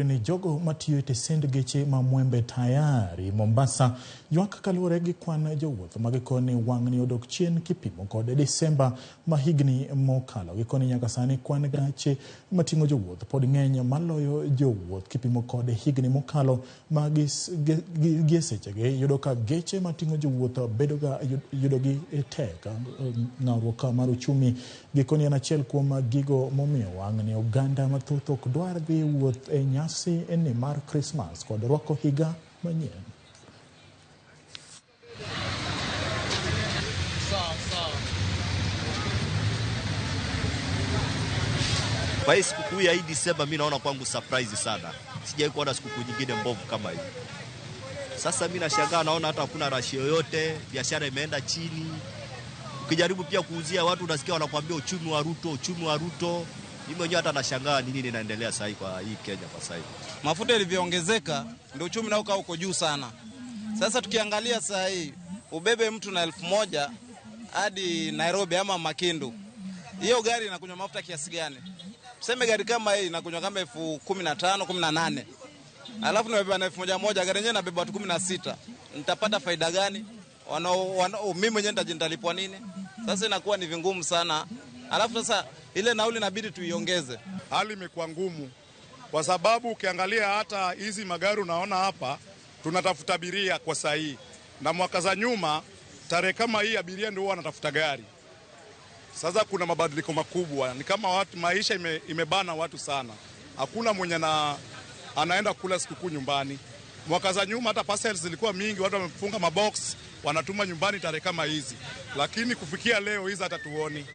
Ni jogo matiyo e tesend geche ma Mwembe Tayari Mombasa ywak kaluwore gi kwan jowuoth ma gikone wang'ni odok chien kipimo kod Desemba ma higni mokalo. Gikone nyaka sani kwan gache mating'o jowuoth pod ng'eny maloyo jowuoth kipimo kod higni mokalo ma gie sechegi yudo ka geche mating'o jowuoth bedoga yudogi tek. Ng'awruok mar uchumi gikone en achiel kuom gigo momiyo wang'ni oganda mathoth ok dwar dhi wuoth e nyasi ni mar Krismas kod rwako higa manyien. Kwa hii sikukuu ya hii Disemba, mimi naona kwangu surprise sana. Sijawahi kuona sikukuu nyingine mbovu kama hii. Sasa mimi nashangaa, naona hata hakuna rashi yoyote, biashara imeenda chini. Ukijaribu pia kuuzia watu unasikia wanakuambia uchumi wa Ruto, uchumi wa Ruto. Mimi mwenyewe hata nashangaa nini inaendelea sasa hivi kwa hii Kenya kwa sasa hivi. Mafuta yalivyoongezeka ndio uchumi nao ukawa uko juu sana. Sasa tukiangalia saa hii ubebe mtu na 1000 hadi Nairobi ama Makindu, hiyo gari inakunywa mafuta kiasi gani? Tuseme gari kama hii inakunywa kama 15,000, 18,000. Alafu nimebeba na 1,000, gari yenyewe inabeba watu 16. Nitapata faida gani? Mimi mwenyewe nitalipwa nini? Sasa inakuwa ni vingumu sana. Alafu sasa ile nauli inabidi tuiongeze. Hali imekuwa ngumu kwa sababu ukiangalia hata hizi magari unaona hapa tunatafuta abiria kwa saa hii, na mwaka za nyuma tarehe kama hii abiria ndio wanatafuta gari. Sasa kuna mabadiliko makubwa, ni kama watu maisha imebana watu sana. Hakuna mwenye anaenda kula sikukuu nyumbani. Mwaka za nyuma hata parcels zilikuwa mingi, watu wamefunga mabox wanatuma nyumbani tarehe kama hizi, lakini kufikia leo hizi hata tuoni.